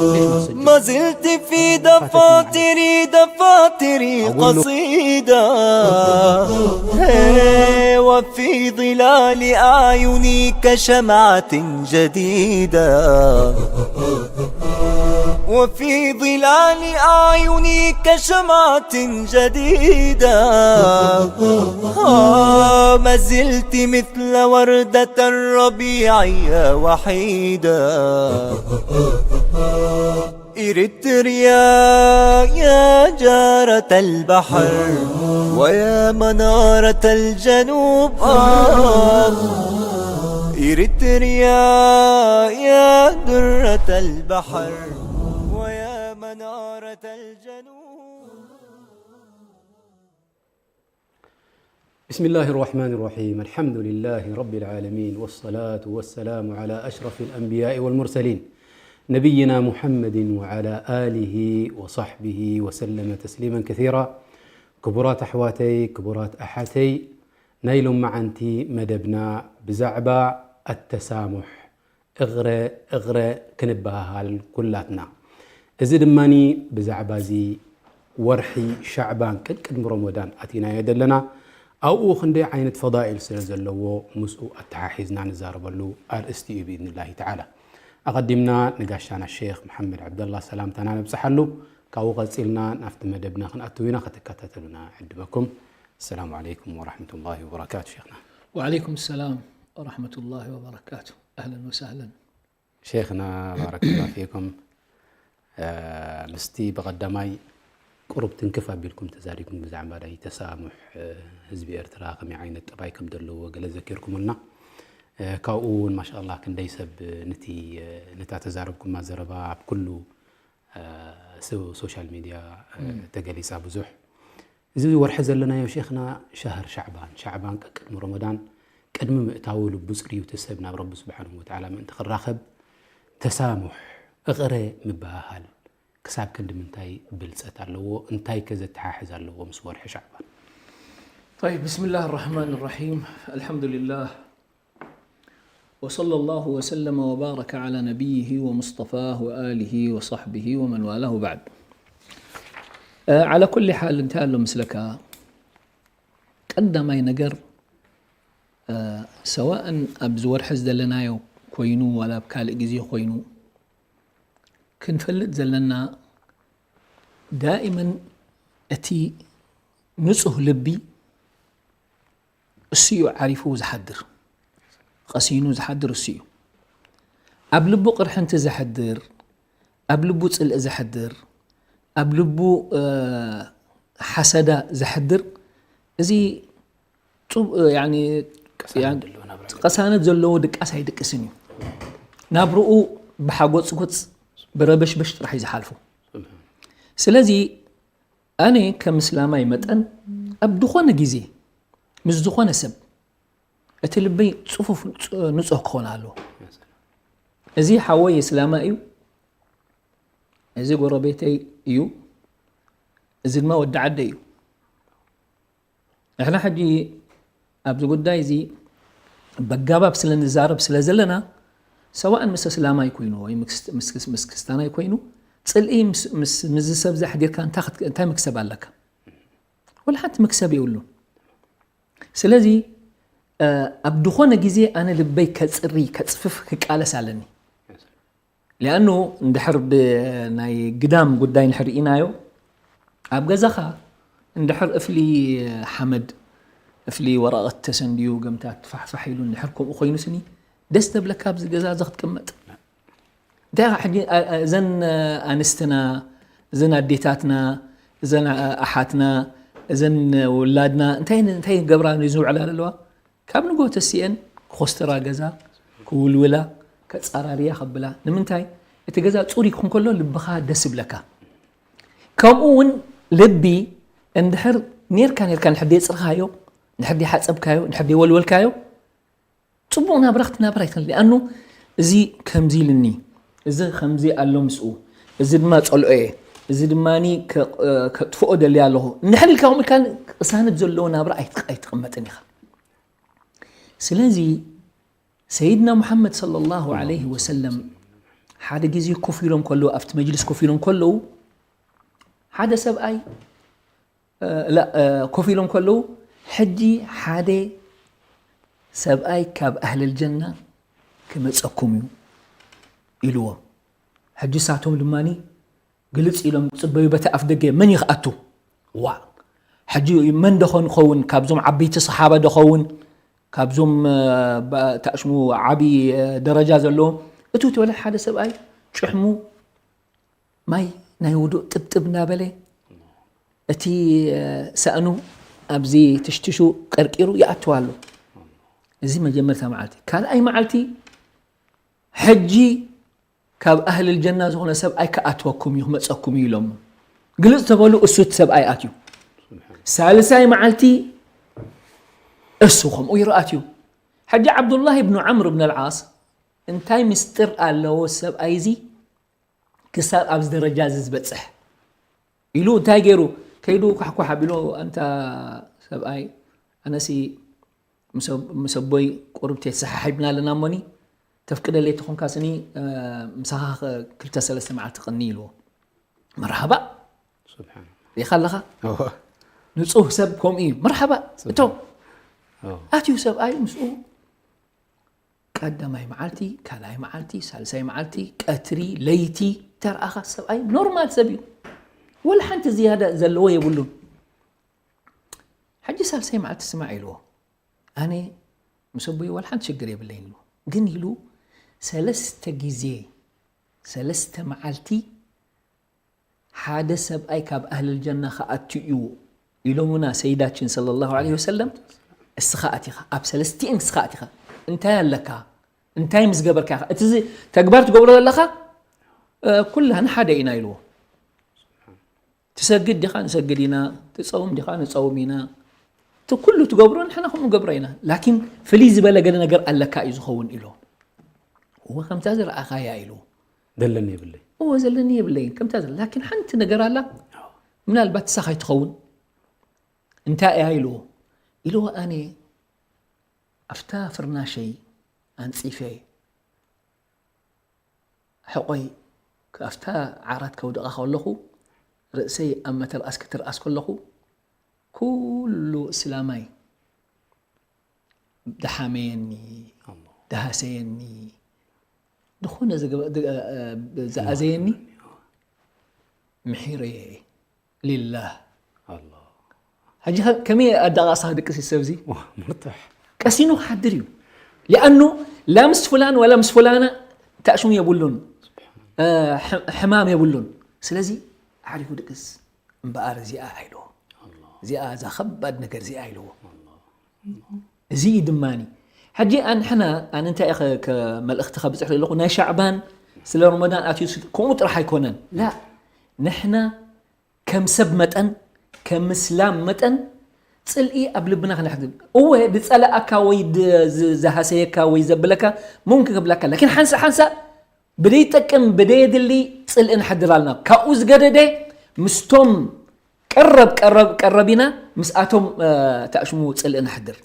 ما زلت في دفاتري، دفاتري قصيدة. هي، وفي ظلال أعيني كشمعة جديدة. وفي ظلال أعيني كشمعة جديدة. آه، ما زلت مثل وردة الربيع يا وحيدة. إريتريا يا جارة البحر، ويا منارة الجنوب. آه. إريتريا يا درة البحر، ويا منارة الجنوب. بسم الله الرحمن الرحيم. الحمد لله رب العالمين، والصلاة والسلام على أشرف الأنبياء والمرسلين، نبينا محمد وعلى آله وصحبه وسلم تسليما كثيرا. ክቡራት ኣሕዋተይ፣ ክቡራት ኣሓተይ፣ ናይ ሎማዓንቲ መደብና ብዛዕባ ኣተሳሙሕ፣ እቕረ እቕረ ክንበሃሃል ኩላትና። እዚ ድማኒ ብዛዕባ እዚ ወርሒ ሻዕባን ቅድቅድሚ ረመዳን ኣቲናዮ ዘለና፣ ኣብኡ ክንደይ ዓይነት ፈዳኢል ስለ ዘለዎ ምስኡ ኣተሓሒዝና ንዛረበሉ ኣርእስቲ እዩ ብኢዝኒላሂ ተዓላ። ኣቐዲምና ንጋሻና ሼኽ መሓመድ ዓብደላ ሰላምታና ነብጽሓሉ። ካብኡ ቀጺልና ናብቲ መደብና ክንኣትው ኢና፣ ከተከታተሉና ዕድመኩም። السلام عليكم ورحمة الله وبركاته شيخنا. وعليكم السلام ورحمة الله وبركاته. أهلا وسهلا. ሼኽና ባረከላ ፊኩም። ምስቲ ብቐዳማይ ቁሩብ ትንክፍ ኣቢልኩም ተዛሪብኩም ብዛዕባ ናይ ተሳሙሕ ህዝቢ ኤርትራ ከመይ ዓይነት ጠባይ ከም ዘለዎ ገለ ዘኪርኩምልና። ካብኡ እውን ማሻኣላህ ክንደይ ሰብ ንቲ ነታ ተዛረብኩማ ዘረባ ኣብ ኩሉ ሶሻል ሚድያ ተገሊጻ ብዙሕ። እዚ ወርሒ ዘለናዮ ሼኽና ሻህር ሻዕባን፣ ሻዕባን ቀቅድሚ ረመዳን ቅድሚ ምእታዉ ልቡ ጽርዩ እቲ ሰብ ናብ ረቢ ስብሓንሁ ወተዓላ ምእንቲ ክራኸብ ተሳሙሕ፣ እቕረ ምበሃሃል ክሳብ ክንዲ ምንታይ ብልጸት ኣለዎ? እንታይ ከ ዘተሓሕዝ ኣለዎ ምስ ወርሒ ሻዕባን? طيب، بسم الله الرحمن الرحيم. الحمد لله. وصلى الله وسلم وبارك على نبيه ومصطفاه وآله وصحبه ومن والاه وبعد. على كل حال، እንታይ ኣሎ ምስለካ፣ ቀዳማይ ነገር ሰዋእን ኣብዚ ወርሒ ዘለናዮ ኮይኑ ዋላ ኣብ ካልእ ግዜ ኮይኑ ክንፈልጥ ዘለና ዳኢመን እቲ ንጹህ ልቢ እሱ እዩ ዓሪፉ ዝሓድር፣ ቀሲኑ ዝሓድር እሱ እዩ። ኣብ ልቡ ቅርሕንቲ ዘሕድር፣ ኣብ ልቡ ጽልኢ ዘሕድር፣ ኣብ ልቡ ሓሰዳ ዘሕድር፣ እዚ ቅሳነት ዘለዎ ድቃስ ኣይድቅስን እዩ። ናብርኡ ብሓጎጽጎጽ ብረበሽበሽ ጥራሕ እዩ ዝሓልፎ። ስለዚ ኣነ ከም እስላማይ መጠን ኣብ ዝኾነ ግዜ ምስ ዝኾነ ሰብ እቲ ልበይ ጽፉፍ ንጹህ ክኾን ኣለዎ። እዚ ሓወይ እስላማይ እዩ፣ እዚ ጎረቤተይ እዩ፣ እዚ ድማ ወዲ ዓደይ እዩ። ንሕና ሕጂ ኣብዚ ጉዳይ እዚ በጋባብ ስለ ንዛረብ ስለ ዘለና ሰዋእን ምስ እስላማይ ኮይኑ ወይ ምስ ክርስትያናይ ኮይኑ ጽልኢ ምስ ምስዚ ሰብ ዘሕዲርካ እንታይ መክሰብ ኣለካ? ወላ ሓንቲ መክሰብ የብሉን። ስለዚ ኣብ ዝኾነ ግዜ ኣነ ልበይ ከጽሪ ከጽፍፍ ክቃለስ ኣለኒ። ሊኣኑ እንድሕር ብናይ ግዳም ጉዳይ እንድሕር ርኢናዮ ኣብ ገዛኻ እንድሕር እፍሊ ሓመድ እፍሊ ወረቐት ተሰንድዩ ገምታት ፋሕፋሕ ኢሉ እንድሕር ከምኡ ኮይኑ ስኒ ደስ ተብለካ ኣብዚ ገዛ እዚ ክትቅመጥ? እንታይ ኢኻ ሕጂ እዘን ኣንስትና እዘን ኣዴታትና እዘን ኣሓትና እዘን ውላድና እንታይ እንታይ ገብራ ዝውዕላ ዘለዋ ካብ ንጎ ተሲአን ክኾስትራ ገዛ ክውልውላ ከጻራርያ ከብላ ንምንታይ እቲ ገዛ ጽሩይ ክኾን ከሎ ልብኻ ደስ ይብለካ። ከምኡ እውን ልቢ እንድሕር ኔርካ ኔርካ እንድሕር ደየጽርኻዮ እንድሕር ደይሓጸብካዮ እንድሕር ደይወልወልካዮ ጽቡቕ ናብራ ክትናብር ኣይትኽእል። ሊኣኑ እዚ ከምዚ ኢልኒ፣ እዚ ከምዚ ኣሎ ምስኡ፣ እዚ ድማ ጸልኦ እየ፣ እዚ ድማ ከጥፍኦ ደልየ ኣለኹ እንድሕር ኢልካ ከምኡ ኢልካ ቅሳነት ዘለዎ ናብራ ኣይትቕመጥን ኢኻ። ስለዚ ሰይድና ሙሓመድ ሰለላሁ ዐለይሂ ወሰለም ሓደ ግዜ ኮፍ ኢሎም ከለዉ ኣብቲ መጅልስ ኮፍ ኢሎም ከለዉ ሓደ ሰብኣይ እ፣ ላ- እ፣ ኮፍ ኢሎም ከለዉ ሕጂ ሓደ ሰብኣይ ካብ ኣህለል ጀና ክመፀኩም እዩ ኢልዎም። ሕጂ ሳቶም ድማ ግልፅ ኢሎም ክፅበዩ በቲ ኣፍ ደገ መን ይኽኣቱ ዋ ሕጂ መን ደኾን ኸውን ካብዞም ዓበይቲ ሰሓባ ደኸውን ካብዞም ታሽሙ ዓብዪ ደረጃ ዘለዎም እቱ ተበለ ሓደ ሰብኣይ ጭሕሙ ማይ ናይ ውዱእ ጥብጥብ እናበለ እቲ ሳእኑ ኣብዚ ትሽትሹ ቀርቂሩ ይኣትዋ ኣሎ። እዚ መጀመርታ መዓልቲ። ካልኣይ መዓልቲ ሕጂ ካብ ኣህል ጀና ዝኾነ ሰብ ኣይከኣትወኩም እዩ ክመፀኩም እዩ ኢሎም ግልፅ ተበሉ እሱት ሰብኣይ ኣትዩ። ሳልሳይ መዓልቲ እሱ ከምኡ ይርኣት እዩ። ሕጂ ዓብዱላህ ብኑ ዓምር ብን ኣልዓስ እንታይ ምስጢር ኣለዎ ሰብኣይ እዚ ክሳብ ኣብዚ ደረጃ እዚ ዝበፅሕ ኢሉ እንታይ ገይሩ ከይዱ ኳሕኳሕ ኣቢሉ ኣንታ ሰብኣይ ኣነሲ ምስ ኣቦይ ቁርብቲ ተሰሓሒብና ኣለና እሞኒ ተፍቅደለይ ተኾንካ ስኒ ምሳኻ ክልተ ሰለስተ መዓልቲ ቅኒ ኢልዎ መርሓባ ሪኻ ኣለኻ ንፁህ ሰብ ከምኡ እዩ መርሓባ እቶም ኣትዩ ሰብኣይ ምስኡ ቀዳማይ መዓልቲ ካልኣይ መዓልቲ ሳልሳይ መዓልቲ ቀትሪ ለይቲ ተረኣኻ ሰብኣይ ኖርማል ሰብ እዩ ወላ ሓንቲ ዝያዳ ዘለዎ የብሉን ሕጂ ሳልሳይ መዓልቲ ስማዕ ኢልዎ ኣነ ምስ ኣቦይ ዋላ ሓንቲ ሽግር የብለይን ኢሉ ግን ኢሉ ሰለስተ ግዜ ሰለስተ መዓልቲ ሓደ ሰብኣይ ካብ ኣህል ጀና ከኣቱ እዩ ኢሎሙና ሰይዳችን ሰለላሁ ዐለይሂ ወሰለም እስኻ ኣቲኻ ኣብ ሰለስቲኤን እስኻ ኣቲኻ እንታይ ኣለካ እንታይ ምስ ገበርካ ኢኻ እቲ ተግባር ትገብሮ ዘለኻ ኩላህና ሓደ ኢና ኢልዎ ትሰግድ ዲኻ ንሰግድ ኢና ትፀውም ዲኻ ንፀውም ኢና እቲ ኩሉ ትገብሮ ንሕና ከምኡ ገብሮ ኢና ላኪን ፍልይ ዝበለ ገለ ነገር ኣለካ እዩ ዝኸውን ኢሎ እወ ከምታ ዝረኣኻያ ኢሉ ዘለኒ የብለይ እወ ዘለኒ የብለይ ከምታ ዝረ ላኪን ሓንቲ ነገር ኣላ ምናልባት ትሳኻይ ትኸውን እንታይ እያ ኢልዎ ኢልዎ ኣነ ኣብታ ፍርናሸይ ኣንፂፈ ሕቆይ ኣብታ ዓራት ከውድቓ ከለኹ ርእሰይ ኣብ መተርኣስ ክትርኣስ ከለኹ ኩሉ እስላማይ ድሓመየኒ ድሃሰየኒ ዝኾነ ዝኣዘየኒ ምሒረየ ሊላህ ሕጂ ከመይ ኣዳቃቅሳ ክድቅስ እዩ ሰብዚ ቀሲኑ ክሓድር እዩ ሊኣኑ ላ ምስ ፍላን ወላ ምስ ፍላና ተእሽሙ የብሉን ሕማም የብሉን ስለዚ ዓሪፉ ድቅስ እምበኣር እዚኣ ኣይልዎ እዚኣ እዛ ከባድ ነገር እዚኣ ኣይልዎ እዚ እዩ ድማ ሕጂ ኣንሕና ኣነ እንታይ መልእኽቲ ከብፅሕ ዘለኹ ናይ ሻዕባን ስለ ረመዳን ኣትዩ ከምኡ ጥራሕ ኣይኮነን ላ ንሕና ከም ሰብ መጠን ከም ምስላም መጠን ፅልኢ ኣብ ልብና ክነሕድር እወ ዝፀላኣካ ወይ ዝሃሰየካ ወይ ዘብለካ ሙምክን ክብለካ ላኪን ሓንሳ ሓንሳ ብደይጠቅም ብደየድሊ ፅልኢ ንሕድር ኣለና ካብኡ ዝገደደ ምስቶም ቀረብ ቀረብ ቀረብ ኢና ምስኣቶም ተእሽሙ ፅልኢ ንሕድር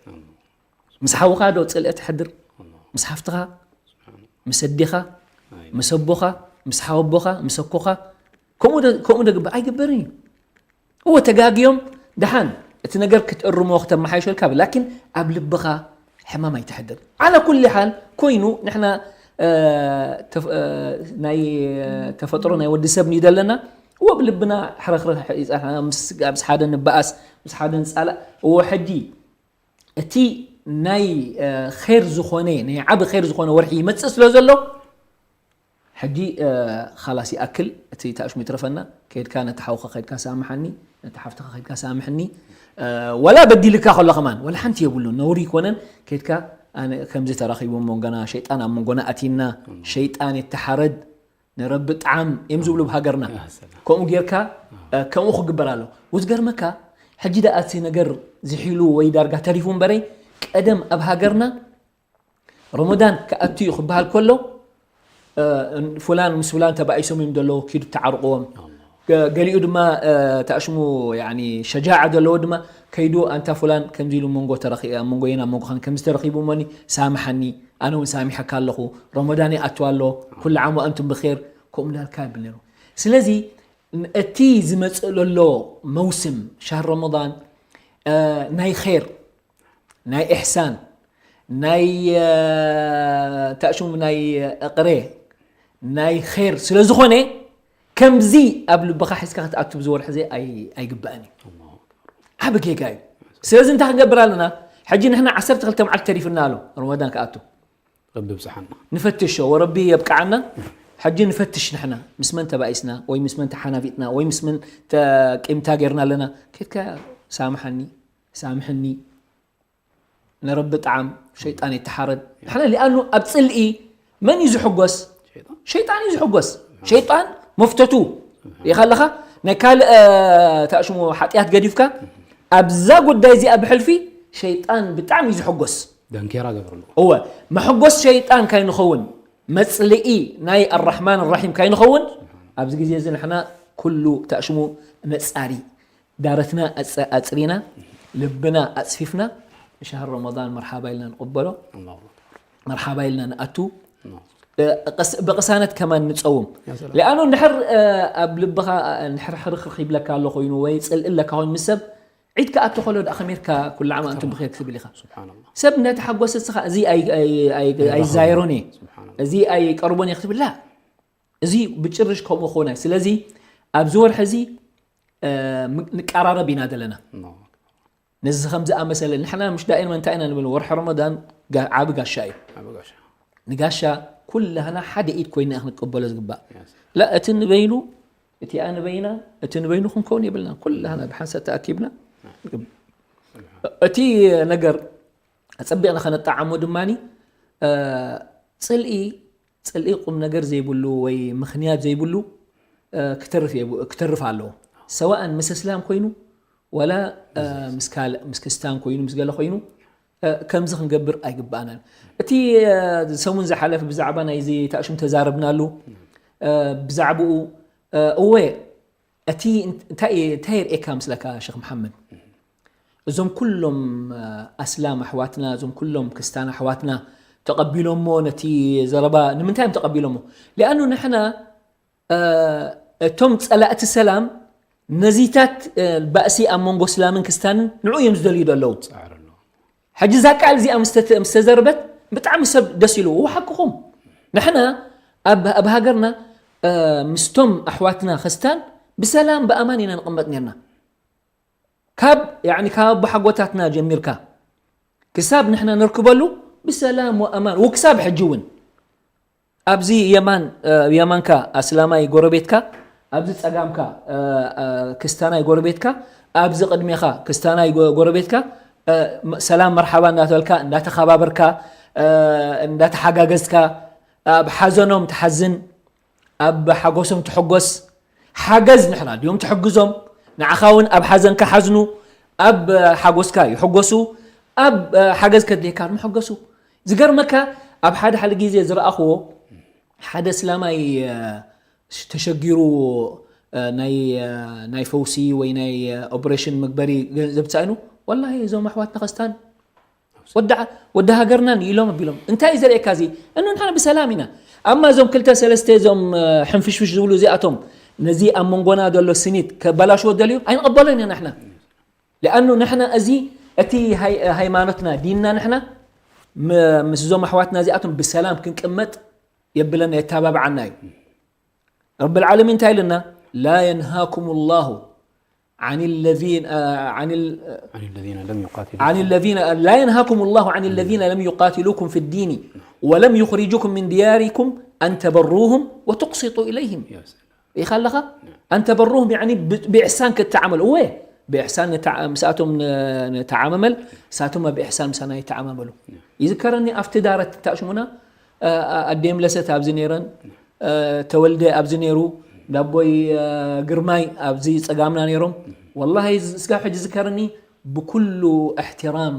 ምስ ሓውኻ ዶ ፅልኢ ትሕድር ምስ ሓፍትኻ ምስ ኣዴኻ ምስ ኣቦኻ ምስ ሓወቦኻ ምስ ኣኮኻ ከምኡ ዶ ግበር ኣይግበርን እዩ እወ ተጋግዮም ደሓን እቲ ነገር ክትእርሞ ክተመሓይሸልካ ብ ላኪን ኣብ ልብኻ ሕማም ኣይትሕድር ዓላ ኩል ሓል ኮይኑ ንሕና ናይ ተፈጥሮ ናይ ወዲ ሰብ ንዩ ዘለና እወ ብልብና ሕረኽርኽ ይፀንሓና ምስ ሓደ ንበኣስ ምስ ሓደ ንፃላእ እወ ሕጂ እቲ ናይ ር ዝኾነ ናይ ዓብ ር ዝኾነ ወርሒ ይመፅእ ስለ ዘሎ ሕጂ ኻላስ ይኣክል እቲ ተእሽሙ ይትረፈና ከድካ ነቲ ሓውካ ከድካ ሳምሓኒ ነቲ ሓፍትካ ከድካ ሳምሕኒ ወላ በዲልካ ከሎ ከማን ወላ ሓንቲ የብሉ ነውሪ ይኮነን ከድካ ከምዚ ተራኺቡ መንጎና ሸይጣን ኣብ መንጎና ኣቲና ሸይጣን የተሓረድ ንረቢ ጣዓም እዮም ዝብሉ ብሃገርና ከምኡ ጌርካ ከምኡ ክግበር ኣሎ ውዝገርመካ ሕጂ ደኣ እቲ ነገር ዝሒሉ ወይ ዳርጋ ተሪፉ እምበረይ ቀደም ኣብ ሃገርና ረመዳን ክኣቱ እዩ ክበሃል ከሎ ፉላን ምስ ፉላን ተባኢሶም እዮም ዘለዉ ኪዱ ተዓርቅዎም ገ- ገሊኡ ድማ እ፣ ተኣሽሙ ያኒ ሸጃዓ ዘለዎ ድማ ከይዱ ኣንታ ፉላን ከምዚ ኢሉ መንጎ ተረኺ ኣብ መንጎ የና መንጎ ኸን ከምዚ ተረኺቡ እሞኒ ሳምሓኒ ኣነ እውን ሳሚሐካ ኣለኹ ረመዳን ይኣቱ ኣሎ ኩሉ ዓም ወኣንቱም ብኼር ከምኡ እንዳልካ ይብል ነይሩ ስለዚ ን- እቲ ዝመፅእ ዘሎ መውስም ሻህር ረመዳን እ፣ ናይ ኸይር ናይ ኢሕሳን ናይ እ፣ እንታይ ሽሙ ናይ እቕረ ናይ ኸይር ስለ ዝኾነ ከምዚ ኣብ ልብኻ ሒዝካ ክትኣቱ ብዝወርሒ እዚ ኣይ- ኣይግባእን እዩ ዓብ ጌጋ እዩ ስለዚ እንታይ ክንገብር ኣለና ሕጂ ንሕና ዓሰርተ ክልተ መዓልቲ ተሪፍና ኣሎ ረመዳን ክኣቱ ረቢ ብፅሓና ንፈትሾ ወረቢ የብቅዓና ሕጂ ንፈትሽ ንሕና ምስ መን ተባኢስና ወይ ምስ መን ተሓናፊጥና ወይ ምስ መን ተ- ቂምታ ጌርና ኣለና ከድካ ሳምሓኒ ሳምሕኒ ንረቢ ጣዓም ሸይጣን የተሓረድ ንሕና ሊኣኑ ኣብ ፅልኢ መን እዩ ዝሕጎስ ሸይጣን እዩ ዝሕጎስ ሸይጣን መፍተቱ ሪኢኻ ኣለኻ ናይ ካልእ ተኣሽሙ ሓጢኣት ገዲፍካ ኣብዛ ጉዳይ እዚኣ ብሕልፊ ሸይጣን ብጣዕሚ እዩ ዝሕጎስ ደንኬራ ገብርሉ እወ መሐጎስ ሸይጣን ካይንኸውን መፅልኢ ናይ ኣራሕማን ራሒም ካይንኸውን ኣብዚ ግዜ እዚ ንሕና ኩሉ ተኣሽሙ ነፃሪ ዳረትና ኣፅ- ኣፅሪና ልብና ኣፅፊፍና ንሻህር ረመዳን መርሓባ ኢልና ንቕበሎ መርሓባ ኢልና ንኣቱ እ፣ ቅስ- ብቅሳነት ከማን ንፀውም ያ ሰላም። ሊኣኑ እንድሕር እ፣ ኣብ ልብኻ እ፣ እንድሕር ሕርኽርኽ ይብለካ ኣሎ ኮይኑ ወይ ፅልኢ ኣለካ ኮይኑ ምስ ሰብ ዒድ ክኣቱ ከሎ ደኣ ከመይ ኢልካ ኩሉ ዓም ኣንቱም ብኸይር ክትብል ኢኻ ስብሓንላ ሰብ እንዳተሓጎሰ ስኻ እዚ ኣይ- ኣይ- ኣይ- ኣይዛየሮን እየ ስብሓንላ እዚ ኣይቀርቦን እየ ክትብል ላ እዚ ብጭርሽ ከምኡ ክኾን ኣይ ስለዚ ኣብዚ ወርሒ እዚ እ፣ ም- ንቀራረብ ኢና ዘለና ነዚ ከም ዝኣመሰለ ንሕና ምሽ ዳኢማ እንታይ ኢና ንብል ወርሒ ረመዳን ጋ- ዓቢ ጋሻ እዩ ኣበጋሻ ንጋሻ ኩላህና ሓደ ኢድ ኮይና ክንቀበሎ ዝግባእ ላ እቲ ንበይኑ እቲኣ ንበይና እቲ ንበይኑ ክንከውን የብልና ኩላህና ብሓንሳብ ተኣኪብና እቲ ነገር ኣፀቢቕና ከነጣዓሞ ድማ ፅልኢ ፅልኢ ቁም ነገር ዘይብሉ ወይ ምኽንያት ዘይብሉ እ፣ ክተርፍ የቡ- ክተርፍ ኣለዎ ሰዋእን ምስ እስላም ኮይኑ ወላ እ፣ ምስ ካልእ ምስ ክስታን ኮይኑ ምስ ገለ ኮይኑ እ፣ ከምዚ ክንገብር ኣይግባእናን እቲ እ፣ ሰሙን ዝሓለፈ ብዛዕባ ናይዚ ተእሽም ተዛረብናሉ እ፣ ብዛዕባኡ እ፣ እወ እቲ እንታይ እንታይ የርእየካ ምስለካ ሸክ መሓመድ እዞም ኩሎም ኣስላም ኣሕዋትና እዞም ኩሎም ክስታን ኣሕዋትና ተቐቢሎሞ ነቲ ዘረባ ንምንታይ እዮም ተቐቢሎሞ ሊኣኑ ንሕና እቶም ፀላእቲ ሰላም ነዚታት ባእሲ ኣብ መንጎ እስላምን ክስታንን ንዑ እዮም ዝደልዩ ዘለዉ ሕጂ እዛ ቃል እዚኣ ምስ ተተ- ምስ ተዘርበት ብጣዕሚ ሰብ ደስ ኢሉ እዎ ሓቅኹም ንሕና ኣብ ኣብ ሃገርና እ፣ ምስቶም ኣሕዋትና ክስታን ብሰላም ብኣማን ኢና ንቕመጥ ነርና ካብ ያኒ ካብ ኣቦሓጎታትና ጀሚርካ ክሳብ ንሕና ነርክበሉ ብሰላም ወኣማን ወክሳብ ሕጂ እውን ኣብዚ የማን እ፣ የማንካ ኣስላማይ ጎረቤትካ ኣብዚ ጸጋምካ እ፣ እ፣ ክስታናይ ጎረቤትካ ኣብዚ ቅድሜኻ ክስታናይ ጎ- ጎረቤትካ እ፣ መ- ሰላም መርሓባ እንዳተበልካ እንዳተኸባበርካ እ፣ እንዳተሓጋገዝካ ኣብ ሓዘኖም ትሓዝን ኣብ ሓጎሶም ትሕጎስ ሓገዝ ንሕና ድዮም ትሕግዞም ንዓኻ እውን ኣብ ሓዘንካ ሓዝኑ ኣብ ሓጎስካ ይሕጎሱ ኣብ ሓገዝ ከድልየካ ምሕገሱ ዝገርመካ ኣብ ሓደ ሓደ ግዜ ዝረኣኽዎ ሓደ እስላማይ ተሸጊሩ ናይ ናይ ፈውሲ ወይ ናይ ኦፕሬሽን መግበሪ ገንዘብ ተሳኢኑ ወላሂ እዞም ኣሕዋትና ከስታን ወዲ ሃገርና ኢሎም ኣቢሎም እንታይ እዩ ዘርእየካ እዚ እኑ ንሕና ብሰላም ኢና ኣማ እዞም ክልተ ሰለስተ እዞም ሕንፍሽፍሽ ዝብሉ እዚኣቶም ነዚ ኣብ መንጎና ዘሎ ስኒት ከባላሽዎ ደልዩ ኣይንቐበሎን ኢና ንሕና ሊኣኑ ንሕና እዚ እቲ ሃይማኖትና ዲንና ንሕና ምስ እዞም ኣሕዋትና እዚኣቶም ብሰላም ክንቅመጥ የብለና የተባብዓና እዩ ረቢ ልዓለሚን እንታይ ኢልና ላ የንሃኩም ላሁ عن الذين عن ال عن الذين لم يقاتلوكم عن الذين لا ينهاكم الله عن الذين لم يقاتلوكم في الدين ولم يخرجوكم من دياركم أن تبروهم وتقسطوا إليهم يا سلام ኢኻ ኣለኻ أن تبروهم يعني ب- بإحسان ክትተዓመል እወ ብإحسان ንተዓ- ምስኣቶም ን- ንተዓመመል ንሳቶም ብإحسان ምሳና ይተዓማመሉ ይዝከረኒ ኣብቲ ዳረት ታሽሙና ኣዴም ለሰት ኣብዚ ነይረን ተወልደ ኣብዚ ነይሩ ዳቦይ ግርማይ ኣብዚ ፀጋምና ነይሮም ወላሂ ስጋብ ሕጂ ዝከርኒ ብኩሉ እሕትራም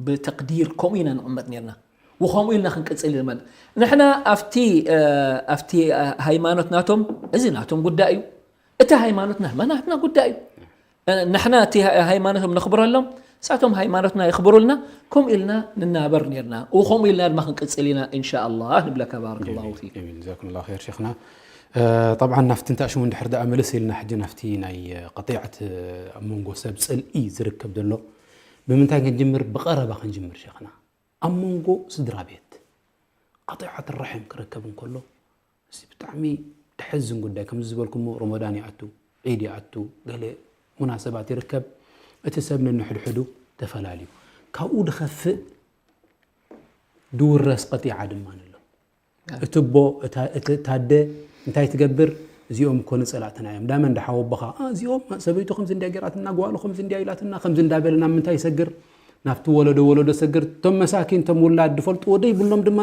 ብተቅዲር ከምኡ ኢና ንቕመጥ ነርና ወከምኡ ኢልና ክንቅፅል ይመል ንሕና ኣብቲ ኣብቲ ሃይማኖት ናቶም እዚ ናቶም ጉዳይ እዩ እቲ ሃይማኖትና ናትና ጉዳይ እዩ። ንሕና እቲ ሃይማኖቶም ነኽብረሎም፣ ንሳቶም ሃይማኖትና የኽብሩልና። ከምኡ ኢልና ንናበር ነርና፣ ከምኡ ኢልና ድማ ክንቅፅል ኢና እንሻኣላህ ንብለካ። ባረከላሁ ፊክ። ጀዛኩም ላ ር ሸይኽና። ጠብዓን ናፍቲ እንታሽሙ እንድሕር ደኣ መለስ ኢልና ሕጂ ናፍቲ ናይ ቀጢዐት ኣብ መንጎ ሰብ ፅልኢ ዝርከብ ዘሎ ብምንታይ ክንጅምር? ብቐረባ ክንጅምር ሸይኽና። ኣብ መንጎ ስድራ ቤት ቀጢዐት ራሒም ክርከብ እንከሎ እዚ ብጣዕሚ ደሕዝን ጉዳይ። ከምዚ ዝበልኩሞ ረመዳን ይኣቱ፣ ዒድ ይኣቱ፣ ገለ ሙናሰባት ይርከብ። እቲ ሰብ ነንሕድሕዱ ተፈላልዩ ካብኡ ድኸፍእ ድውረስ ቀጢዓ ድማ ኣሎ። እቲ ቦ እታ ኣደ እንታይ ትገብር? እዚኦም እኮ ንፀላእትና እዮም። ዳመ እንዳ ሓወቦኻ፣ "አ፣ እዚኦም ሰበይቱ ከምዚ እንዲያ ገይራትና፣ ጓሉ ከምዚ እንዲያ ኢላትና፣ ከምዚ እንዳበለ ናብ ምንታይ ይሰግር? ናብቲ ወለዶ ወለዶ ሰግር። እቶም መሳኪን፣ እቶም ውላድ ድፈልጥዎ ደይብሎም ድማ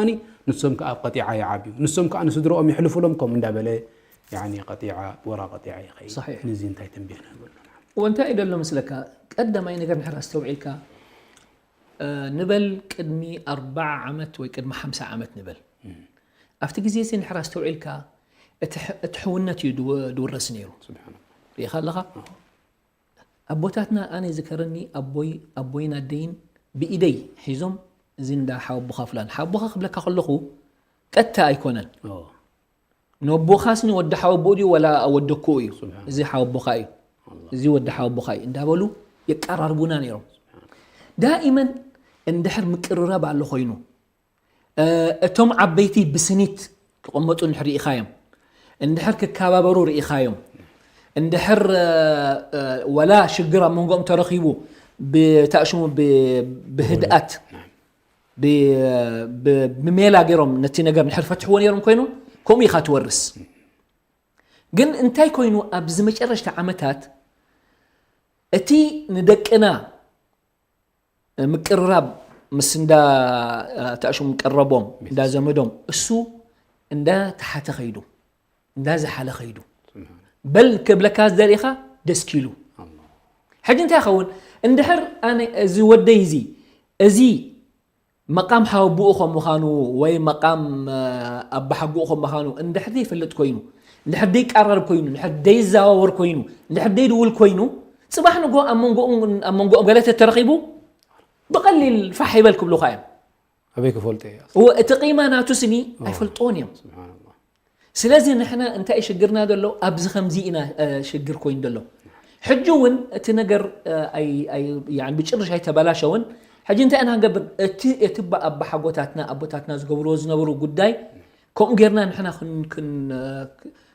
ንሶም ከዓ ኣብ ቀጢዓ ይዓብዩ። ንሶም ከዓ ንስድረኦም ይሕልፉሎም ከምኡ እንዳበለ ያኒ ቀጢዓ ወራ ቀጢዓ ይኸይድ። صحيح. ንዚ እንታይ ተንቢህና ይብሉ? ወንታይ ደሎ ምስለካ ቀዳማይ ነገር ንሕር ኣስተውዒልካ፣ እ፣ ንበል ቅድሚ ኣርባዓ ዓመት ወይ ቅድሚ ሓምሳ ዓመት ንበል፣ ኣብቲ ግዜ እዚ ንሕር ኣስተውዒልካ እቲ ሕ- እቲ ሕውነት እዩ ድወ- ድውረስ ነይሩ። ስብሓን ርኢኻ ኣለኻ? ኣቦታትና ኣነ ዝከረኒ ኣቦይ ኣቦይን ኣደይን ብኢደይ ሒዞም፣ እዚ እንዳ ሓወቦኻ ፍላን ሓወቦኻ ክብለካ ከለኹ ቀጥታ ኣይኮነን። ነቦኻስ ንወዲ ሓወቦኡ ድዩ ወላ ወደኮ እዩ? ስብሓን እዚ ሓወቦኻ እዩ፣ እዚ ወዲ ሓወቦኻ እዩ እንዳበሉ የቀራርቡና ነይሮም። ዳኢመን እንድሕር ምቅርራብ ኣሎ ኮይኑ፣ እ፣ እቶም ዓበይቲ ብስኒት ክቕመጡ እንድሕር ርኢኻዮም፣ እንድሕር ክከባበሩ ርኢኻዮም፣ እንድሕር፣ እ፣ እ፣ ወላ ሽግር ኣብ መንጎኦም ተረኺቡ ብታሽሙ ብ- ብህድኣት ብ- ብ- ብሜላ ገይሮም ነቲ ነገር እንድሕር ፈትሕዎ ነይሮም ኮይኑ፣ ከምኡ ኢኻ ትወርስ። ግን እንታይ ኮይኑ ኣብዚ መጨረሽታ ዓመታት እቲ ንደቅና ምቅርራብ ምስ እንዳ ታሽሙ ቀረቦም እንዳ ዘመዶም እሱ እንዳ ተሓተ ኸይዱ እንዳ ዝሓለ ኸይዱ በል ክብለካ ዘርእኻ ደስኪሉ። ሕጂ እንታይ ይኸውን እንድሕር ኣነ እዚ ወደይ እዚ እዚ መቃም ሓወብኡ ከም ምዃኑ ወይ መቃም ኣባሓጎኡ ከም ምዃኑ እንድሕር ዘይፈልጥ ኮይኑ እንድሕር ዘይቀራረብ ኮይኑ እንድሕር ዘይዘዋወር ኮይኑ እንድሕር ዘይድውል ኮይኑ ጽባሕ ንጎ ኣብ መንጎኦም ኣብ መንጎኦም ገለ ተተረኺቡ ብቐሊል ፋሕ ይበል ክብሉኻ እዮም። ኣበይ ክፈልጦ እየ? እወ፣ እቲ ቂማ ናቱ ስኒ ኣይፈልጥዎን እዮም። ስብሓንላህ። ስለዚ ንሕና እንታይ ሽግርና ዘሎ ኣብዚ ከምዚ ኢና እ፣ ሽግር ኮይኑ ዘሎ። ሕጂ እውን እቲ ነገር እ፣ ኣይ- ኣይ- ያኒ ብጭርሽ ኣይተበላሸውን። ሕጂ እንታይ ኢና ክንገብር? እቲ እቲ ባ- ኣባሓጎታትና ኣቦታትና ዝገብርዎ ዝነበሩ ጉዳይ ከምኡ ጌርና ንሕና ክን- ክን-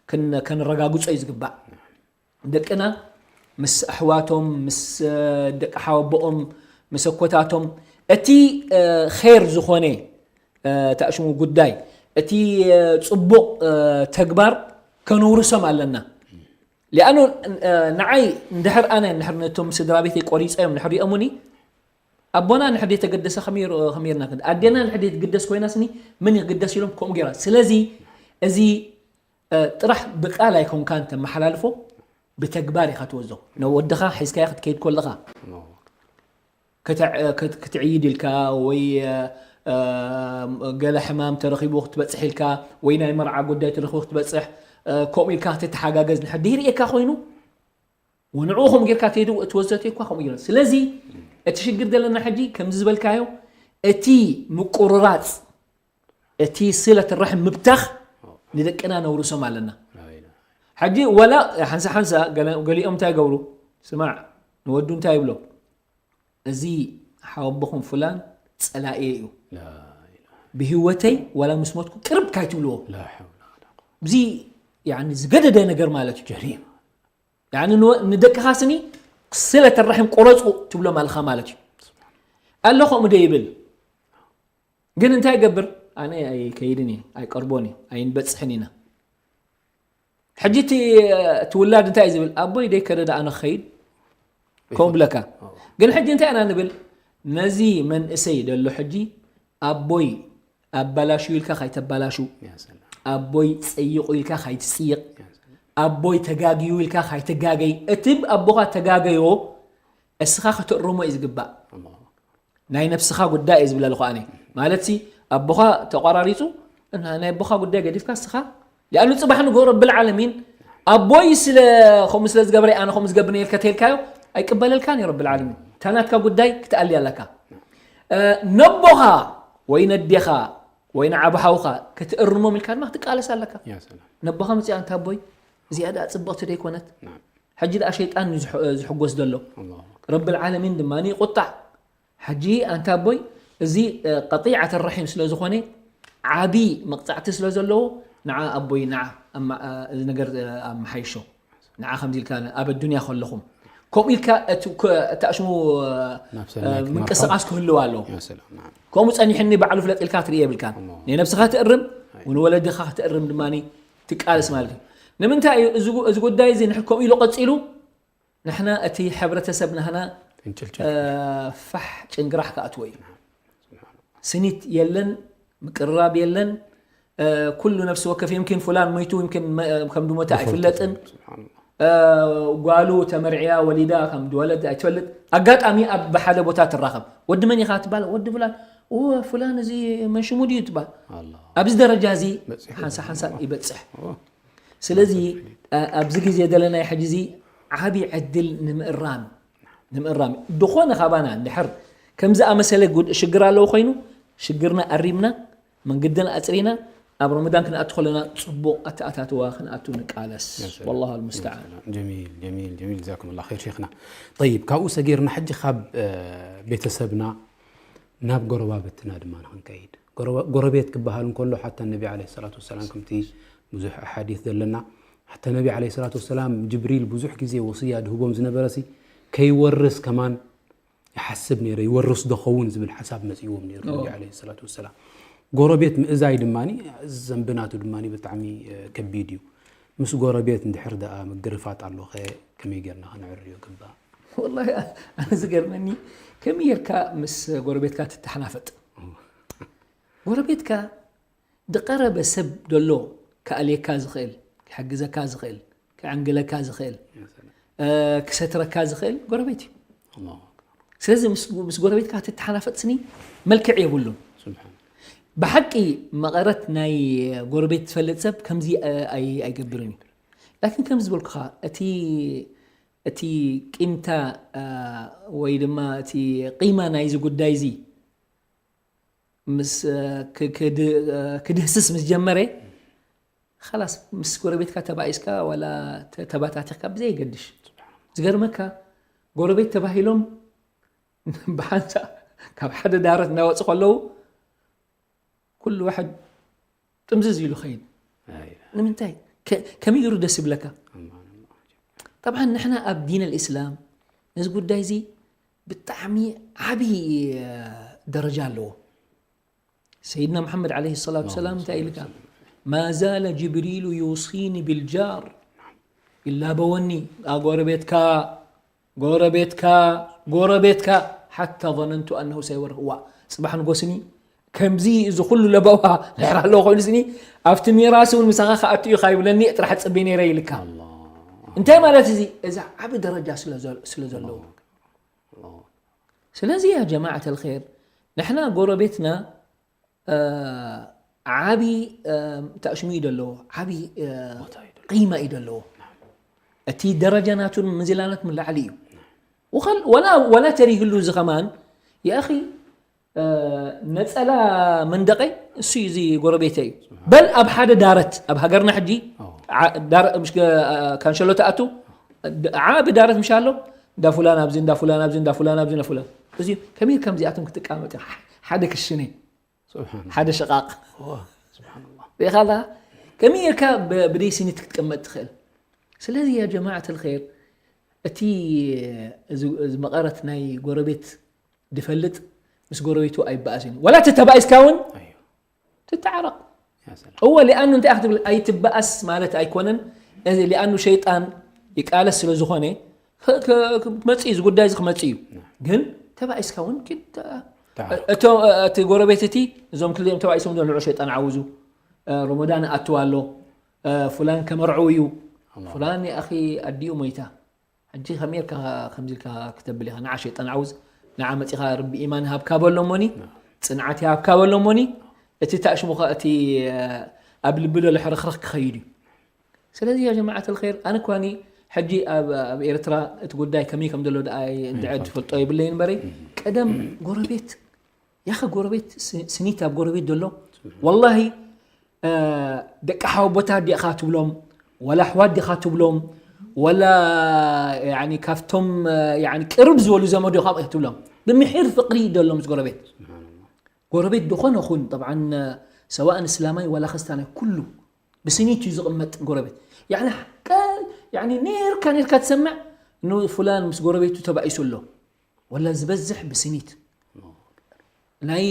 ክን- ከነረጋግጾ እዩ ዝግባእ። ደቅና ምስ ኣሕዋቶም ምስ እ፣ ደቂ ሓወቦኦም ምስ ኣኮታቶም እቲ እ፣ ኼር ዝኾነ እ፣ ታእሽሙ ጉዳይ እቲ እ፣ ጽቡቕ እ፣ ተግባር ከነውርሶም ኣለና። ሊኣኑ እ፣ ንዓይ እንድሕር ኣነ እንድሕር ነቶም ስድራ ቤተይ ቆሪፀዮም እንድሕር ሪኦሙኒ ኣቦና እንድሕር ዘይተገደሰ ከመይ ር- ከመይ ርና ክንዲ ኣዴና እንድሕር ዘይትግደስ ኮይና ስኒ ምን ይግደስ ኢሎም ከምኡ ገይራ። ስለዚ እዚ እ፣ ጥራሕ ብቃል ኣይኮንካን ተመሓላልፎ ብተግባር ኢኻ ትወዞ። ነወድኻ ሒዝካዮ ክትከይድ ከለኻ ክትዕ- ክት- ክትዕይድ ኢልካ ወይ እ፣ እ፣ ገለ ሕማም ተረኺቡ ክትበፅሕ ኢልካ ወይ ናይ መርዓ ጉዳይ ተረኺቡ ክትበፅሕ እ፣ ከምኡ ኢልካ ክትተሓጋገዝ ንሕር ደይርእየካ ኮይኑ ወንዕኡ ከምኡ ጌርካ ትሄዱ እቲ ወዘተ እኳ ከምኡ ጌርና ስለዚ እቲ ሽግር ዘለና ሕጂ ከምዚ ዝበልካዮ እቲ ምቁርራፅ እቲ ስለት ርሕም ምብታኽ ንደቅና ነውርሶም ኣለና። ሕጂ ወላ ሓንሳ ሓንሳ ገለ- ገሊኦም እንታይ ይገብሩ? ስማዕ ንወዱ እንታይ ይብሎ? እዚ ሓወቦኹም ፍላን ጸላእየ እዩ። ብህይወተይ ወላ ምስ ሞትኩ ቅርብ ካይትብልዎ። እዚ ያኒ ዝገደደ ነገር ማለት እዩ። ጀሪም ያኒ ንወ- ንደቅኻ ስኒ ስለት ርሕም ቆረጹ ትብሎም ኣለኻ ማለት እዩ። ኣሎ ከምኡ ዶ ይብል? ግን እንታይ ይገብር? ኣነ ኣይከይድን እየ ኣይቀርቦን እየ ኣይንበፅሕን ኢና። ሕጂ እቲ እቲ ውላድ እንታይ እዩ ዝብል? ኣቦይ ደይከደ ደኣ ኣነ ክኸይድ ከምኡ ብለካ። ግን ሕጂ እንታይ ኢና ንብል? ነዚ መንእሰይ ደሎ ሕጂ ኣቦይ ኣባላሽዩ ኢልካ ካይተባላሹ፣ ኣቦይ ፀይቑ ኢልካ ካይትፅይቕ፣ ኣቦይ ተጋግዩ ኢልካ ካይትጋገይ። እቲ ኣቦኻ ተጋገዮ እስኻ ከተእርሞ እዩ ዝግባእ። ናይ ነብስኻ ጉዳይ እየ ዝብል ኣለኹ ኣነ። ማለት ሲ ኣቦኻ ተቋራሪፁ እና ናይ ኣቦኻ ጉዳይ ገዲፍካ እስኻ ሊኣኑ ፅባሕ ንጎ ረብል ዓለሚን ኣቦይ ስለ ከምኡ ስለ ዝገበረ ኣነ ከምኡ ዝገብር እየ ኢልካ ተልካዮ ኣይቅበለልካን እዩ ረብል ዓለሚን። እታ ናትካ ጉዳይ ክትኣሊ ኣለካ። እ፣ ነቦኻ ወይ ነዴኻ ወይ ንዓቢ ሓውኻ ክትእርሞም ኢልካ ድማ ክትቃለስ ኣለካ። ያ ሰላም። ነቦኻ መፅያ እንታ ኣቦይ እዚኣ ደኣ ፅብቕቲ ደይኮነት? ናም። ሕጂ ደኣ ሸይጣን እዩ ዝሕ- ዝሕጎስ ዘሎ። ኣላሁ ኣክበር። ረብል ዓለሚን ድማ ቁጣዕ። ሕጂ ኣንታ ኣቦይ እዚ እ፣ ቀጢዓት ራሒም ስለ ዝኾነ ዓቢ መቕጻዕቲ ስለ ዘለዎ ንዓ ኣቦይ ንዓ ኣማ- እ፣ እዚ ነገር እ፣ ኣመሓይሾ ንዓ ከምዚ ኢልካ ኣብ ኣዱንያ ከለኹም ከምኡ ኢልካ እቲ ክ- እቲ ኣሽሙ እ፣ ናብ ሰናይ ምንቅስቃስ ክህልው ኣለዎ። ያ ሰላም። ናም። ከምኡ ጸኒሕኒ ባዕሉ ፍለጥ ኢልካ ትርኢ የብልካን። እሞ። ንነብስኻ ትእርም ንወለድኻ ክትእርም ድማ ትቃለስ ማለት እዩ። ንምንታይ እዩ እዚ ጉ- እዚ ጉዳይ እዚ ንሕ- ከምኡ ኢሉ ቀጺሉ ንሕና እቲ ሕብረተሰብ ናህና ትንጭልጭል። እ፣ ፋሕ ጭንግራሕ ክኣትዎ እዩ። ስኒት የለን፣ ምቅርራብ የለን። እ፣ ኩሉ ነፍሲ ወከፍ ይምኪን ፍላን ሞይቱ ይምኪን መ- ከም ድሞተ ኣይፍለጥን። ስብሓንላህ። እ፣ ጓሉ ተመርዕያ ወሊዳ ከም ድወለድ ኣይትፈልጥ። ኣጋጣሚ ኣብ ሓደ ቦታ ትራኸብ። ወዲ መን ኢኻ ትባል? ወዲ ፍላን። ኦ ፍላን እዚ መን ሽሙ ድዩ ትባል። ኣላ። ኣብዚ ደረጃ እዚ በፂሑ። ሓንሳ ሓንሳ ይበፅሕ። ኦ። ስለዚ እ፣ ኣብዚ ግዜ ዘለናይ ሕጂ እዚ ዓቢ ዕድል ንምእራም ንምእራም እዩ። ዝኾነ ካባና እንድሕር ከም ዝኣመሰለ ጉድ- ሽግር ኣለዎ ኮይኑ ሽግርና ኣሪምና መንገድና ኣፅሪና ኣብ ረመዳን ክንኣቱ ከለና ፅቡቕ ኣተኣታትዋ ክንኣቱ ንቃለስ። ያ ሰላም። ወላሁ ኣልሙስተዓን። ጀሚል ጀሚል ጀሚል ጀዛኩም ላ ር ሸይኽና። ጠይብ ካብኡ ሰጊርና ሕጂ ካብ እ፣ ቤተሰብና ናብ ጎረባብትና ድማ ንክንከይድ ጎረባ- ጎረቤት ክበሃል እንከሎ ሓታ ነቢ ዓለይሂ ሰላቱ ወሰላም ከምቲ ብዙሕ ኣሓዲት ዘለና ሓታ ነቢ ዓለይሂ ሰላቱ ወሰላም ጅብሪል ብዙሕ ግዜ ወስያ ድህቦም ዝነበረ ሲ ከይወርስ ከማን ይሓስብ ነይረ ይወርስ ዶ ኸውን ዝብል ሓሳብ መፅእዎም ነይሩ ነቢ ዓለይሂ ሰላቱ ወሰላም። ጎረቤት ምእዛይ ድማ ዘንቢ ናቱ ድማ ብጣዕሚ እ፣ ከቢድ እዩ። ምስ ጎረቤት እንድሕር ደኣ ምግርፋጥ ኣሎኸ ከመይ ጌርና ከነዕርዮ ግባእ? ወላሂ ኣነ ዝገርመኒ ከመይ ጌርካ ምስ ጎረቤትካ ትተሓናፈጥ? ጎረቤትካ ዝቐረበ ሰብ ደሎ ክኣልየካ ዝኽእል ክሕግዘካ ዝኽእል ክዕንግለካ ዝኽእል እ፣ ክሰትረካ ዝኽእል ጎረቤት እዩ። ኣላሁ ኣክበር። ስለዚ ምስ ምስ ጎረቤትካ ትተሓናፈጥ ስኒ መልክዕ የብሉን። ስብሓን። ብሓቂ መቐረት ናይ ጎረቤት ትፈልጥ ሰብ ከምዚ እ፣ ኣይ- ኣይገብርን እዩ። ላኪን ከም ዝበልኩኻ እቲ እቲ ቂምታ እ፣ ወይ ድማ እቲ ቂማ ናይዚ ጉዳይ እዚ ምስ እ፣ ክ- ክድ- እ፣ ክድህስስ ምስ ጀመረ ኸላስ ምስ ጎረቤትካ ተባኢስካ ዋላ ተ- ተባታቲኽካ ብዘየገድሽ ዝገርመካ ጎረቤት ተባሂሎም ብሓንሳ ካብ ሓደ ዳረት እናወፁ ከለዉ ኩሉ ዋሕድ ጥምዝዝ ኢሉ ኸይድ። ኣይ። ንምንታይ ከ- ከመይ ገይሩ ደስ ይብለካ? ጠብዓን ንሕና ኣብ ዲን ኣልእስላም ነዚ ጉዳይ እዚ ብጣዕሚ ዓብዪ እ፣ ደረጃ ኣለዎ። ሰይድና መሓመድ ዓለይሂ ሰላቱ ሰላም እንታይ ኢልካ? ማ ዛለ ጅብሪሉ ዩሲኒ ቢልጃር ይላበወኒ፣ ኣ፣ ጎረቤትካ ጎረቤትካ ጎረቤትካ ሓታ ظነንቱ ኣነሁ ሰይወርህ። እዋ ፅባሕ ንጎስኒ ከምዚ እዚ ኩሉ ለበዋ ድሕር ኣለዎ ኮይኑ ስኒ ኣብቲ ሚራስ እውን ምሳኻ ክኣቱ እዩ ካይብለኒ ጥራሕ ፅቢ ነይረ ኢልካ። እንታይ ማለት እዚ? እዚ ዓቢ ደረጃ ስለ ዘ- ስለ ዘለዎ። ስለዚ ያ ጀማዓት ኣልኸይር ንሕና ጎረቤትና እ፣ ዓቢ እ፣ ታእሽሙ እዩ ደለዎ ዓቢ እ፣ ቂማ እዩ ደለዎ። እቲ ደረጃ ናቱን ምንዝላናት ላዕሊ እዩ። ወኸል- ወላ ወላ ተሪህሉ እዚ ከማን የኣኺ እ፣ ነጸላ መንደቀይ እሱ እዩ እዚ ጎረቤተይ እዩ። በል ኣብ ሓደ ዳረት ኣብ ሃገርና ሕጂ ኦ። ዓ- ዳረ- ምሽ ገ- እ፣ ካንሸሎ ተኣቱ ድ- ዓቢ ዳረት ምሽ ኣሎ እንዳ ፉላን ኣብዚ እንዳ ፉላን ኣብዚ እንዳ ፉላን ኣብዚ እንዳ ፉላን እዚ ከመይ ከምዚኣቶም ክትቃመጥ ኢኻ? ሓደ ክሽነ ስብሓን። ሓደ ሽቓቕ ዋ፣ ስብሓንላህ። ሪኢኻ ኣለኻ ከመይ ጌርካ ብ- ብደይ ስኒት ክትቅመጥ ትኽእል? ስለዚ ያ ጀማዓት ልኸይር እቲ እዚ እዚ መቐረት ናይ ጎረቤት ድፈልጥ ምስ ጎረቤቱ ኣይበኣስን እዩ። ወላ ተተባኢስካ እውን ኣዮ። ትተዓረቕ። ያ ሰላም። እወ ሊኣኑ እንታይ ክትብል ኣይትበኣስ ማለት ኣይኮነን። እዚ ሊኣኑ ሸይጣን ይቃለስ ስለ ዝኾነ ክ- ክ- ክመፅእ እዩ፣ እዚ ጉዳይ እዚ ክመፅእ እዩ። ግን ተባኢስካ እውን ኪድ ተ- ተዓረቕ። እቶም እቲ ጎረቤት እቲ እዞም ክልቲኦም ተባኢሶም ዶ ንዑ ሸይጣን ዓውዙ እ፣ ረመዳን ኣትዋ ኣሎ እ፣ ፉላን ከመርዕው እዩ። ፉላን የኣኺ ኣዲኡ ሞይታ። ሕጂ ከመይ ኢልካ ከምዚ ኢልካ ክተብል ኢኻ? ንዓ ሸይጣን ዓውዝ፣ ንዓ መጺኻ ርቢ ኢማን ይሃብካ በሎ እሞኒ፣ ጽንዓት ይሃብካ በሎ እሞኒ፣ እቲ ታእሽሙኻ እቲ እ፣ ኣብ ልቢ ዘሎ ሕርኽርኽ ክኸይድ እዩ። ስለዚ ያ ጀማዓት الخير ኣነ ኳኒ ሕጂ ኣብ ኣብ ኤርትራ እቲ ጉዳይ ከመይ ከም ዘሎ ደኣ እንድዕድ ትፈልጦ የብለይ እምበረይ ቀደም ጎረቤት ያኸ ጎረቤት ስ- ስኒት ኣብ ጎረቤት ዘሎ ወላሂ ደቂ ሓወቦታት ዲኻ ትብሎም ወላ ኣሕዋት ዲኻ ትብሎም ወላ ያኒ ካብቶም ያኒ ቅርብ ዝበሉ ዘመዶ ካብ ትብሎም ብምሒር ፍቅሪ ዘሎ ምስ ጎረቤት ጎረቤት ዝኾነ ኹን طبعا سواء እስላማይ ወላ ክርስቲያናይ ኩሉ ብስኒት እዩ ዝቕመጥ ጎረቤት ያኒ ቀ- ያኒ ኔርካ ኔርካ ትሰምዕ ንፉላን ምስ ጎረቤቱ ተባኢሱ ኣሎ ወላ ዝበዝሕ ብስኒት ናይ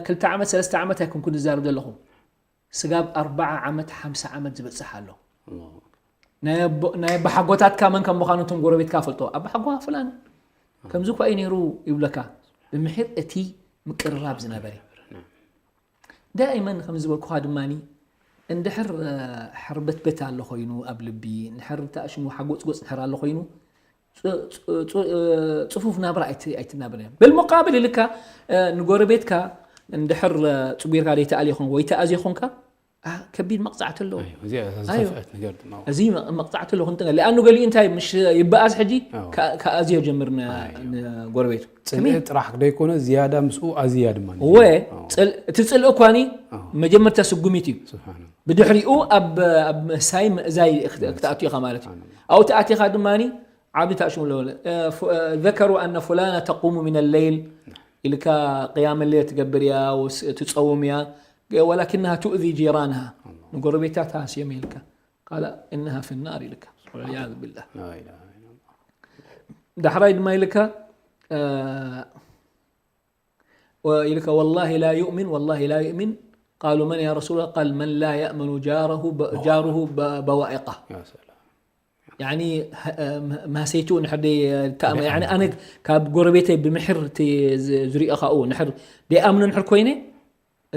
ክልተ ዓመት ሰለስተ ዓመት ኣይኮንኩ ዝዛረብ ዘለኹ ስጋብ ኣርባዓ ዓመት ሓምሳ ዓመት ዝበፅሕ ኣሎ ናይ ኣቦ- ናይ ኣባሓጎታትካ መን ከም ምዃኑ እቶም ጎረቤትካ ፈልጦ ኣባሓጎ ፍላን ከምዚ እኳ እዩ ነይሩ ይብለካ ብምሒር እቲ ምቅርራብ ዝነበረ ዳይመን ከም ዝበልኩኻ ድማ እንድሕር ሕርበትበት ኣሎ ኮይኑ ኣብ ልቢ እንድሕር ተኣሽሙ ሓጎፅጎፅ እንድሕር ኣሎ ኮይኑ ጽፉፍ ናብራ ኣይትናብርን እያ። ብልሙቃብል ኢልካ ንጎረቤትካ እንድሕር ጽቡርካ ዘይተኣልየ ኾንካ ወይ ተኣዝየ ኾንካ ከቢድ መቕጻዕቲ ኣለዎ። እዚ መቕጻዕቲ ኣለዎ ክንጥንቀ ሊኣኑ ገሊኡ እንታይ ምሽ ይበኣስ ሕጂ ከኣዝዮ ጀምር ንጎረቤቱ ጽልኢ ጥራሕ ደይኮነ ዝያዳ ምስኡ ኣዝያ ድማ እወ እቲ ጽልኢ እኳኒ መጀመርታ ስጉሚት እዩ። ብድሕሪኡ ኣብ ምእዛይ ክትኣቱ ኢኻ ማለት እዩ። ኣብኡ ተኣቲኻ ድማ ዓቢ ታሽሙ ኣለዎ። ذكروا أن فلانة تقوم من الليل ኢልካ ቅያም ሌል ትገብር እያ ትጸውም እያ ولكنها تؤذي جيرانها ንጎረቤታታ ስየም ኢልካ قال إنها في النار ኢልካ والعياذ بالله ዳሕራይ ድማ ኢልካ ኢልካ والله لا يؤمن والله لا يؤمن قالوا من يا رسول الله قال من لا يأمن جاره جاره بوائقه يعني ማሰይቱ ንሕር ኣነ ካብ ጎረቤተይ ብምሕር ዝሪኦ ካብኡ ንሕር ደይኣምኖ ንሕር ኮይነ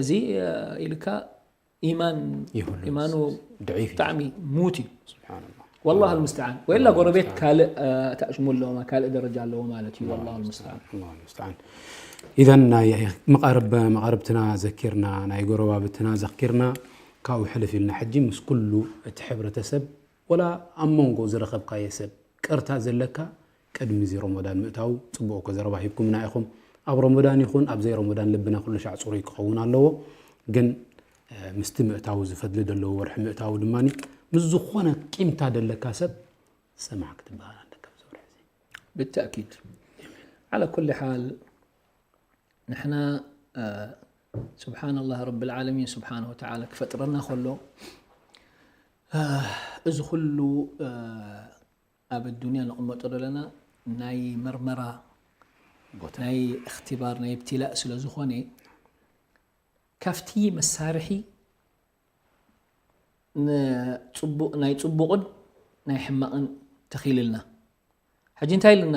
እዚ ኢልካ ኢማን ኢማኑ ብጣዕሚ ሙት እዩ። والله المستعان ወላ ጎረቤት ካልእ ተኣሽሙ ኣለዎ ካልእ ደረጃ ኣለዎ ማለት እዩ። والله المستعان ኢዘን ናይ መቓርብ መቓርብትና ዘኪርና ናይ ጎረባብትና ዘኪርና ካብኡ ሕልፍ ኢልና ሕጂ ምስ ኩሉ እቲ ሕብረተሰብ ወላ ኣብ መንጎ ዝረኸብካዮ ሰብ ቅርታ ዘለካ ቅድሚ እዚ ረመዳን ምእታው ጽቡቕ እኮ ዘረባ ሂብኩምና ኢኹም። ኣብ ረመዳን ይኹን ኣብ ዘይ ረመዳን ልብና ኩሉ ሻዕ ጽሩይ ክኸውን ኣለዎ። ግን ምስቲ ምእታው ዝፈድሊ ደለዎ ወርሒ ምእታው ድማ ምስ ዝኾነ ቂምታ ደለካ ሰብ ሰማዕ ክትበሃል ኣለካ ኣብዚ ወርሒ እዚ። بالتأكيد على كل حال ንሕና سبحان الله رب العالمين سبحانه وتعالى ክፈጥረና ከሎ እዚ ኩሉ ኣብ ኣዱንያ ንቕመጦ ዘለና ናይ መርመራ ናይ እክትባር ናይ እብትላእ ስለ ዝኾነ ካብቲ መሳርሒ ናይ ፅቡቕን ናይ ሕማቕን ተኺልልና። ሕጂ እንታይ ኢልና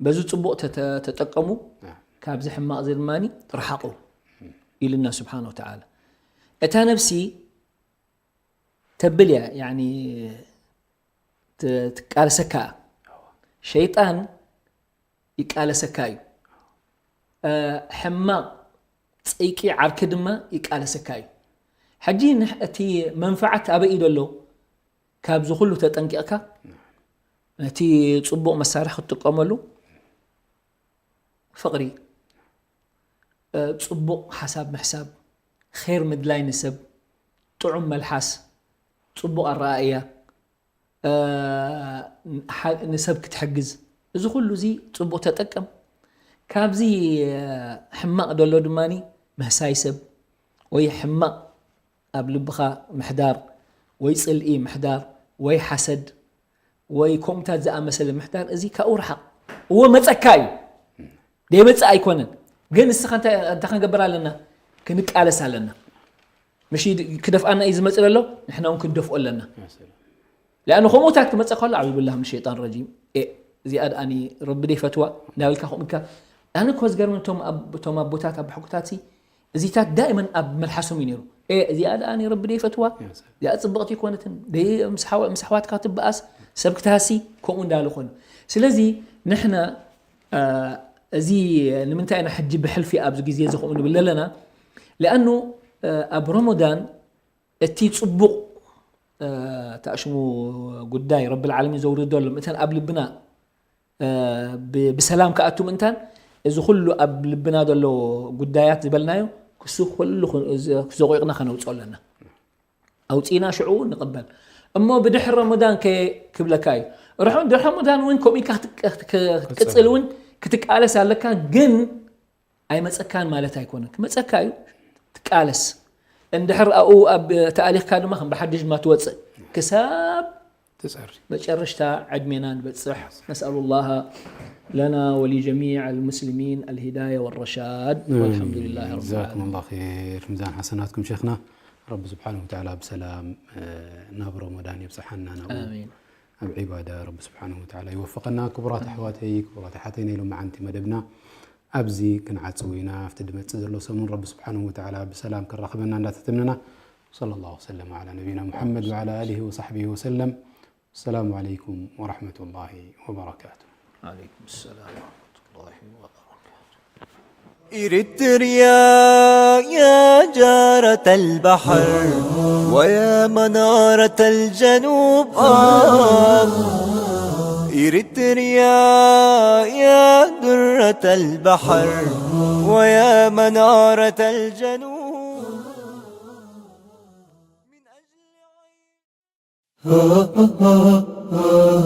በዚ ፅቡቕ ተጠቀሙ ካብዚ ሕማቕ እዚ ድማ ርሓቑ ኢልና ስብሓን ወተዓላ። እታ ነብሲ ተብል እያ ትቃለሰካ። ሸይጣን ይቃለሰካ እዩ። ሕማቕ ጽይቂ ዓርኪ ድማ ይቃለሰካ እዩ። ሕጂ እቲ መንፍዓት ኣበይ እዩ ዘሎ? ካብዚ ኩሉ ተጠንቂቕካ ነቲ ጽቡቕ መሳርሒ ክትጥቀመሉ ፍቕሪ፣ ጽቡቕ ሓሳብ ምሕሳብ፣ ኼር ምድላይ ንሰብ፣ ጥዑም መልሓስ፣ ጽቡቕ ኣረኣእያ፣ ንሰብ ክትሕግዝ፣ እዚ ኩሉ እዚ ጽቡቕ ተጠቀም። ካብዚ ሕማቕ ደሎ ድማ ምህሳይ ሰብ ወይ ሕማቕ ኣብ ልብኻ ምሕዳር ወይ ጽልኢ ምሕዳር ወይ ሓሰድ ወይ ከምኡታት ዝኣመሰለ ምሕዳር፣ እዚ ካብኡ ርሓቕ። እዎ መጸካ እዩ፣ ደይመጽእ ኣይኮነን። ግን ንስኻ እንታይ ክንገብር ኣለና? ክንቃለስ ኣለና። ምሽ ክደፍኣና እዩ ዝመጽእ ዘሎ፣ ንሕና እውን ክንደፍኦ ኣለና። لأنه ከምኡታት ክመጸ ከሎ ኣዑዙ ቢላህ ምን ሸይጣን ረጂም፣ እዚኣ ደኣ ረቢ ደይፈትዋ እንዳበልካ ከምኡ ኢልካ። ኣነ እኮ ዝገርመኒ እቶም ኣቦታት ኣቦሓጎታት እዚታት ዳእመን ኣብ መልሓሶም እዩ ነይሩ። እዚኣ ደኣ ረቢ ደይፈትዋ፣ እዚኣ ጽብቕቲ ኣይኮነትን፣ ምስ ኣሕዋትካ ክትበኣስ፣ ሰብ ክትሃሲ፣ ከምኡ እንዳበሉ ኮኑ። ስለዚ ንሕና እዚ ንምንታይ ኢና ሕጂ ብሕልፊ ኣብዚ ግዜ እዚ ከምኡ ንብል ዘለና? لأنه ኣብ ረመዳን እቲ ጽቡቕ ተኣሽሙ ጉዳይ ረብል ዓለሚን ዘውርደሎም እተን ኣብ ልብና ብሰላም ክኣቱ ምእንታን፣ እዚ ኩሉ ኣብ ልብና ዘሎ ጉዳያት ዝበልናዮ ክሱ ኩሉ ዘቂቕና ከነውፅኦ ኣለና። ኣውፂና ሽዑ ንቕበል። እሞ ብድሕሪ ረመዳን ከ ክብለካ እዩ። ርሑ ድሕሪ ረመዳን እውን ከምኡ ኢልካ ክትቀፅል እውን ክትቃለስ ኣለካ። ግን ኣይመፀካን ማለት ኣይኮነን። ክመፀካ እዩ፣ ትቃለስ። እንድሕር ኣብኡ ኣብ ተኣሊኽካ ድማ ከም ብሓድሽ ድማ ትወፅእ ክሳብ ትፀሪ መጨረሽታ ዕድሜና ንበፅሕ። ነስኣሉ ላሃ ለና ወሊጀሚዕ ልሙስሊሚን ኣልሂዳያ ወረሻድ። ወልሓምዱሊላህ ረብል ጀዛኩም ዓለሚን። ላ ር። ሚዛን ሓሰናትኩም ሸይኽና። ረቢ ስብሓን ወተዓላ ብሰላም ናብ ረመዳን የብፅሓና ናብኡ ኣሚን። ኣብ ዒባዳ ረቢ ስብሓን ወተዓላ ይወፍቐና። ክቡራት ኣሕዋተይ ክቡራት ኣሓተይ ናይ ሎመዓንቲ መደብና ኣብዚ ክንዓፅው ኢና። ኣብቲ ድመፅእ ዘሎ ሰሙን ረቢ ስብሓን ወተዓላ ብሰላም ከራኽበና እንዳተተምነና። صلى الله وسلم على نبينا محمد وعلى آله وصحبه وسلم. السلام عليكم ورحمة الله وبركاته. ዓለይኩም ሰላም ወረሕመቱላሂ ወበረካቱ። إريتريا يا جارة البحر ويا منارة الجنوب آه. إريتريا يا درة البحر ويا منارة الجنوب